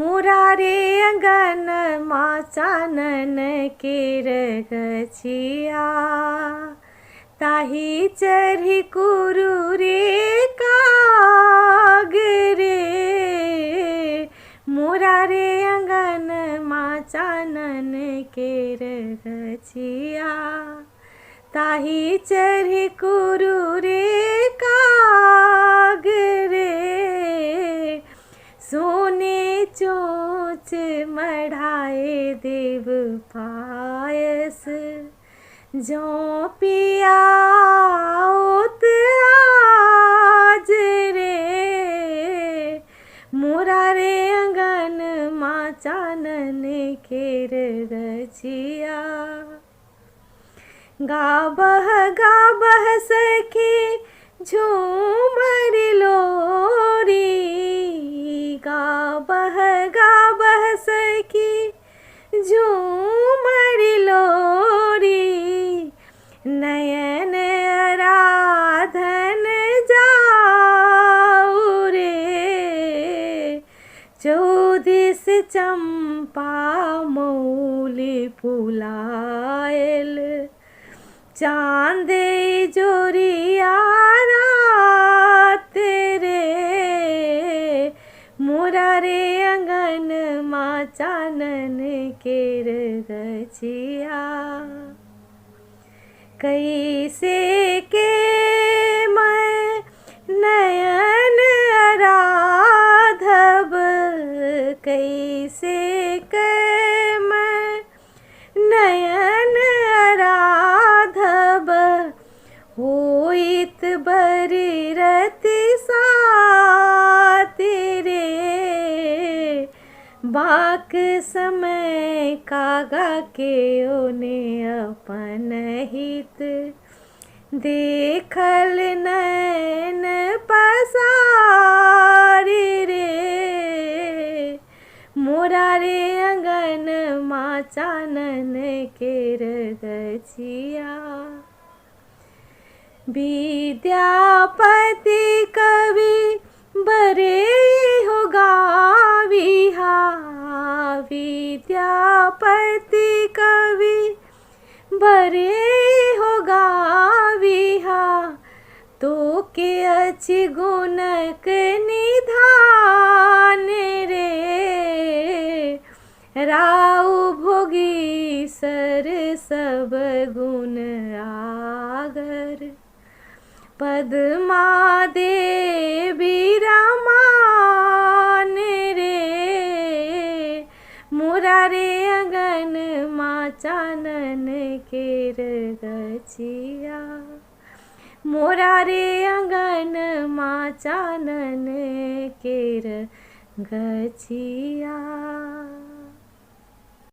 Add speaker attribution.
Speaker 1: मोरा रे अंगन मा चानन केर गछिया, ताही चढ़ी कुरु रे काग रे। मोरा रे अंगन मा चानन केर गछिया, ताही चढ़ी कुरु रे काग रे। सोने चोच मढ़ाए देव पायस, जौं पियाओत आज रे। मोरा रे अंगन मा चानन केर गछिया। गाबह गाबह सखी झूमर लोरी, गाबह गाबह सखी झूमर लोरी। नयन आराधन जाऊ रे, चौदिस चंपा मौली फुलायल, चाँद जोरिया रात रे। मोरा रे अंगन मा चानन केर गछिया। कैसे के मैं नयन आराधब, कैसे के मैं नयन आराधब। होइत बरी रति सात रे, बाक समय कागा के ओने अपन हित। देखल नैन पसारी रे। मोरा रे अंगन मा चानन केर गछिया। विद्यापति कवि बरे हो गाविहा, विद्यापति कवि बरे हो गाविहा। तो के अछि गुणक निधान रे, राउ भोगी सर सब गुण आगर। पद्मा देवी रमान रे। मोरा रे अंगन मा चानन केर गछिया, मोरा रे अंगन मा चानन केर गछिया।